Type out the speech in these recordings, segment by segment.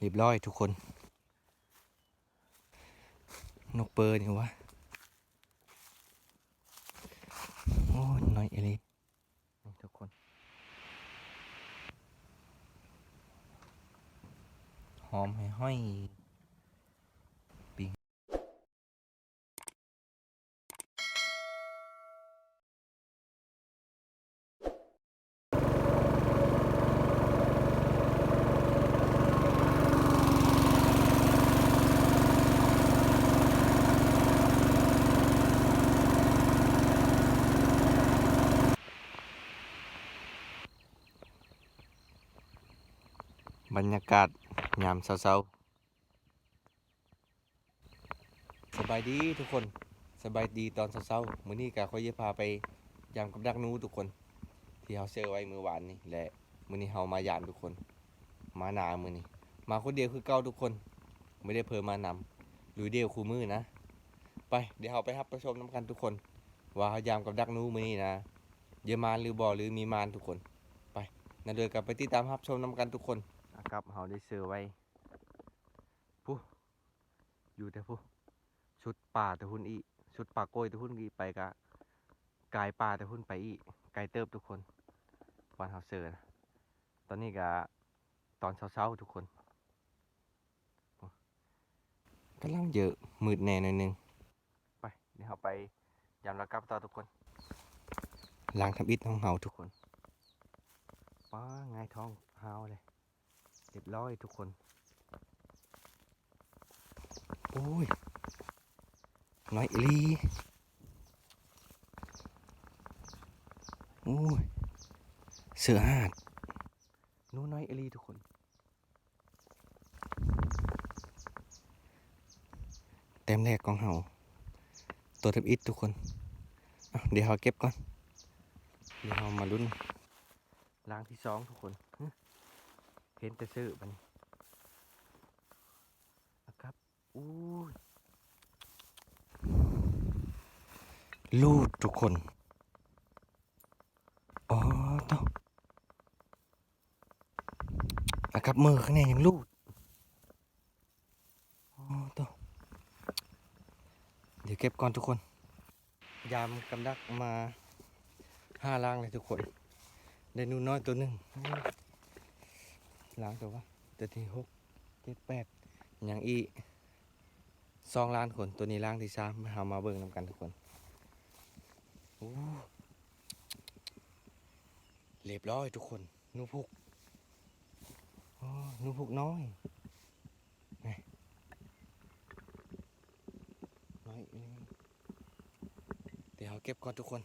ຮຽບຮ້ອຍທຸກຄົນ. ນົກເປີນີ້ຫວາ? ໂອ້ຍ ນ້ອຍອີ່ຫຼີ. ນີ້ທຸກຄົນ ຫອມຫ້ອຍໆ ປີ້ງ. ບັນຍາກາດຍາມເຊົ້າໆ. ສະບາຍດີທຸກຄົນ, ສະບາຍດີຕອນເຊົ້າໆ. ມື້ນີ້ກະຂ້ອຍຈະພາໄປຢາມກັບດັກໜູທຸກຄົນ ທີ່ເຮົາເຊີໄວ້ມື້ວານນີ້ ແລະ ມື້ນີ້ເຮົາມາຢາມທຸກຄົນ. ມານາມື້ນີ້ ມາຄົນດຽວຄືເກົ່າທຸກຄົນ, ບໍ່ໄດ້ເພີມານຳ, ລຸຍດຽວຄູ່ມື້ນະ. ໄປ ດຽວເຮົາໄປຮັບໄປຊົມນຳກັນທຸກຄົນ ວ່າເຮົາຢາມກັບດັກໜູມື້ນີ້ນະ ຈະມານຫຼືບໍ່ ຫຼືມີມານທຸກຄົນ. ໄປ ນັ້ນເລີຍກໍໄປຕິດຕາມຮັບຊົມນຳກັນທຸກຄົນ. ອາກັບເຮົາໄດ້ເຊີໄວ້ ພຸ້ນ ຢູ່ແຕ່ພຸ້ນ ສຸດປ່າແຕ່ພຸ້ນອີກ, ສຸດປ່າກ້ວຍແຕ່ພຸ້ນອີກ, ໄປກະກາຍປ່າແຕ່ພຸ້ນໄປອີກ ໄກເຕີບທຸກຄົນ ບ່ອນເຮົາເຊີນະ. ຕອນນີ້ກະຕອນເຊົ້າໆທຸກຄົນ ກຳລັງເຢີ ມືດແດ່ໜ້ອຍໜຶ່ງ. ໄປ ດຽວເຮົາໄປຢາມລາກັບຕໍ່ທຸກຄົນ. ລ້າງທຳອິດຂອງເຮົາທຸກຄົນ. ປ້າ ຫງາຍທ້ອງຮາວເລີຍ. ຮຽບຮ້ອຍທຸກຄົນ. ໂອ້ຍ ນ້ອຍອີ່ຫຼີ. ໂອ້ຍ ເສືອຫາດ. ໜູນ້ອຍອີ່ຫຼີທຸກຄົນ. ແຕ້ມແລກຂອງເຮົາ ຕົວທຳອິດທຸກຄົນ. ເອົາ ດຽວເຮົາເກັບກ່ອນ. ດຽວເຮົາມາລຸ້ນລ້າງທີສອງທຸກຄົນ. ເຫັນແຕ່ເສື້ອບັດນີ້. ອາກັບ ໂອ້ຍ ຫຼູດທຸກຄົນ. ອໍ ໂທ້ ອາກັບມືຂ້າງໃນຍັງຫຼູດ. ອໍ ໂທ້ ດຽວເກັບກ່ອນທຸກຄົນ. ຢາມກັບດັກມາຫ້າລ້າງເລີຍທຸກຄົນ. ໄດ້ໜູນ້ອຍຕົວໜຶ່ງ. ລ້າງຕົວວະ? ຕົວທີຫົກ ເຈັດ ແປດ ຍັງອີກສອງລ້າງຄົນ. ຕົວນີ້ລ້າງທີສາມ ເຮົາມາເບິ່ງນຳກັນທຸກຄົນ. ໂອ້ ຮຽບຮ້ອຍທຸກຄົນ. ໜູພຸກ. ອໍ ໜູພຸກນ້ອຍ. ນີ້ ນ້ອຍອີ່ຫຼີ. ດຽວເຮົາເກັບກ່ອນທຸກຄົນ.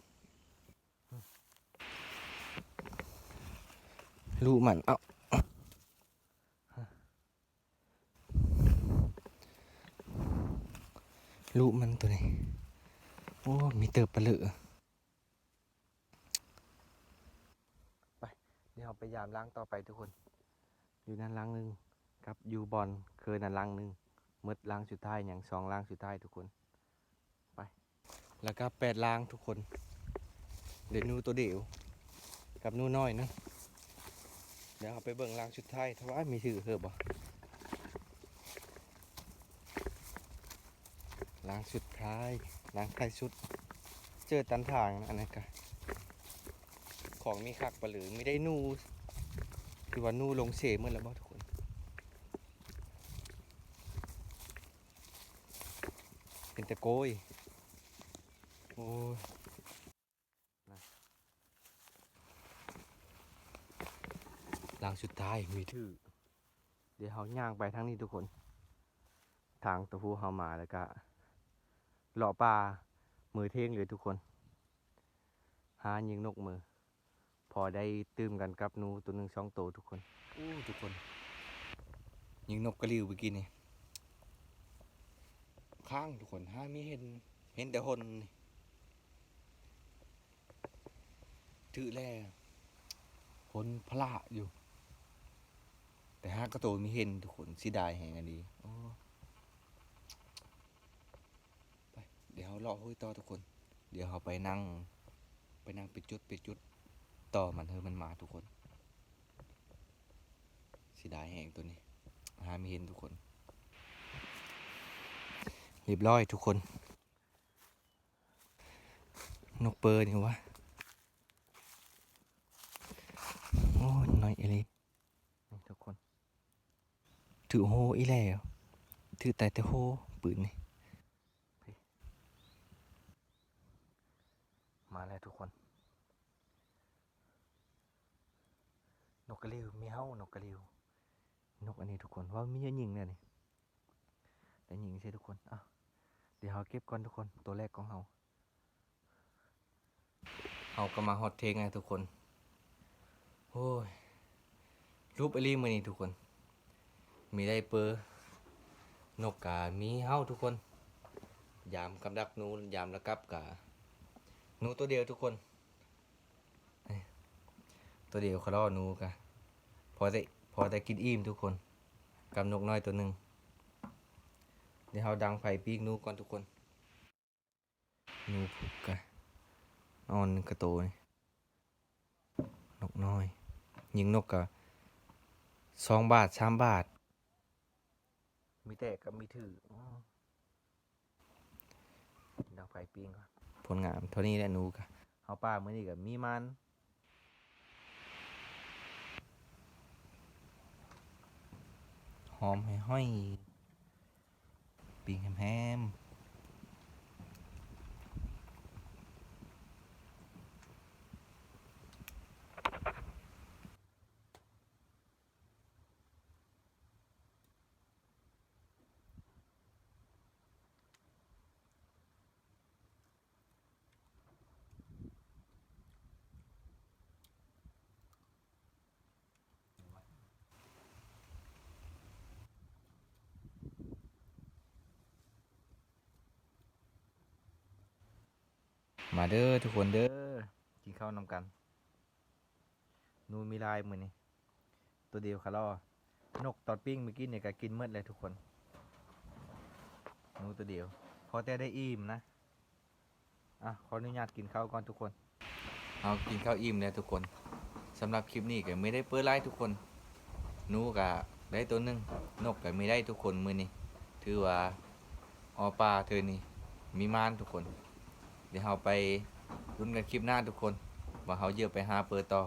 ລູກມັນ ເອົ້າ ລູກມັນໂຕນີ້. ໂອ້ ມີເຕີບປະເລີ. ໄປ ດຽວເຮົາໄປຢາມລ້າງຕໍ່ໄປທຸກຄົນ. ຢູ່ນັ້ນລ້າງໜຶ່ງ ກັບຢູ່ບ່ອນເຄີນັ້ນລ້າງໜຶ່ງ. ໝົດລ້າງສຸດທ້າຍ ຍັງສອງລ້າງສຸດທ້າຍທຸກຄົນ. ໄປ ແລ້ວກໍແປດລ້າງທຸກຄົນ. ໄດ້ໜູໂຕດຽວກັບໜູນ້ອຍໜຶ່ງ. ດຽວເຮົາໄປເບິ່ງລ້າງສຸດທ້າຍ ຖ້າວ່າມີຖືກເຮີບໍ່. ລ້າງສຸດທ້າຍ ລ້າງທ້າຍສຸດ ເຈີຕັນທາງນະ. ອັນນັ້ນກະຂອງມີຄັກປະເລີ ມີໄດ້ໜູ ຄືວ່າໜູລົງເສໝົດແລ້ວບໍ່ທຸກຄົນ? ເປັນຕະໂກຍ. ໂອ້ຍ ນະ ຫຼັງສຸດທ້າຍມີຖືກ. ດຽວເຮົາຍ່າງໄປທາງນີ້ທຸກຄົນ ທາງໂຕຜູ້ເຮົາມາ ແລ້ວກະເລາະປ່າເມີເທ່ງເລີຍທຸກຄົນ. ຫາຍິງນົກເມີ ພໍໄດ້ຕື່ມກັນກັບໜູໂຕໜຶ່ງສອງໂຕທຸກຄົນ. ໂອ້ ທຸກຄົນ ຍິງນົກກະລິວເມື່ອກີ້ນີ້ ຄ້າງທຸກຄົນ ຫາມີເຫັນ ເຫັນແຕ່ຫົ່ນນີ້. ຖືກແລ້ວ ຄົນພະລະຢູ່ ແຕ່ຫາກະໂຕມີເຫັນທຸກຄົນ ເສຍດາຍແຮງອີ່ຫຼີ. ໂອ້ ໄປ ດຽວເຮົາເລາະຫ້ວຍຕໍ່ທຸກຄົນ. ດຽວເຮົາໄປນັ່ງ ໄປນັ່ງເປັນຈຸດເປັນຈຸດຕໍ່ມັນ ເຮີມັນມາທຸກຄົນ. ເສຍດາຍແຮງໂຕນີ້ ຫາມີເຫັນທຸກຄົນ. ຮຽບຮ້ອຍທຸກຄົນ. ນົກເປີນີ້ຫວາ? ໂອ້ຍ ນ້ອຍອີ່ຫຼີ ນີ້ທຸກຄົນ. ຖືກໂຮອີກແລ້ວ ຖືກຕາຍແຕ່ໂຮ ປືນນີ້. ມາແລ້ວທຸກຄົນ. ນົກກະລິວ ມີເຫົ່າ ນົກກະລິວ. ນົກອັນນີ້ທຸກຄົນ ເວົ້າມີແນວຍິງແນວນີ້ ໄດ້ຍິງໃສ່ທຸກຄົນ. ເອົ້າ ດຽວເຮົາເກັບກ່ອນທຸກຄົນ ໂຕແລກຂອງເຮົາ. ເຮົາກໍມາຮອດເທິງແລ້ວທຸກຄົນ. ໂອ້ຍ ຫຼຸບອີ່ຫຼີມື້ນີ້ທຸກຄົນ. ມີໄດ້ເປີ ນົກກະມີເຫົ່າທຸກຄົນ. ຍາມກັບດັກໜູ ຍາມລະກັບກະໜູໂຕດຽວທຸກຄົນ. ໂຕດຽວຄະລໍ ໜູກະພໍແຕ່ ພໍແຕ່ກິນອີ່ມທຸກຄົນ ກັບນົກນ້ອຍໂຕໜຶ່ງ. ດຽວເຮົາດັງໄຟປີ້ງໜູກ່ອນທຸກຄົນ. ໜູພຸກກະອ່ອນໜຶ່ງກະໂຕນີ້ ນົກນ້ອຍ. ຍິງນົກກະສອງບາດ ສາມບາດ ມີແຕກກັບມີຖືກ. ດັງໄຟປີ້ງກ່ອນ. ຜົນງານເທົ່ານີ້ແຫຼະ ໜູກະ ເຮົາປ່າມື້ນີ້ກະມີມັນ ຫອມຫ້ອຍໆ ປີ້ງແຮມໆ. ມາເດີທຸກຄົນເດີ ກິນເຂົ້ານຳກັນ. ໜູມີຫຼາຍມື້ນີ້ ໂຕດຽວຄະລໍ. ນົກຕອນປີ້ງມື້ກີ້ນີ້ກະກິນໝົດແລ້ວທຸກຄົນ ໜູໂຕດຽວ ພໍແຕ່ໄດ້ອີ່ມນະ. ອ່ະ ຂໍອະນຸຍາດກິນເຂົ້າກ່ອນທຸກຄົນ. ເຮົາກິນເຂົ້າອີ່ມແລ້ວທຸກຄົນ. ສຳລັບຄລິບນີ້ກະມີໄດ້ເປີຫຼາຍທຸກຄົນ. ໜູກະໄດ້ໂຕໜຶ່ງ ນົກກະມີໄດ້ທຸກຄົນ. ມື້ນີ້ຖືວ່າ ເອາະປ່າເທື່ອນີ້ມີໝານທຸກຄົນ. ດຽວເຮົາໄປລຸ້ນກັນຄລິບໜ້າທຸກຄົນ ວ່າເຮົາຈະໄປຫາເປີຕໍ່.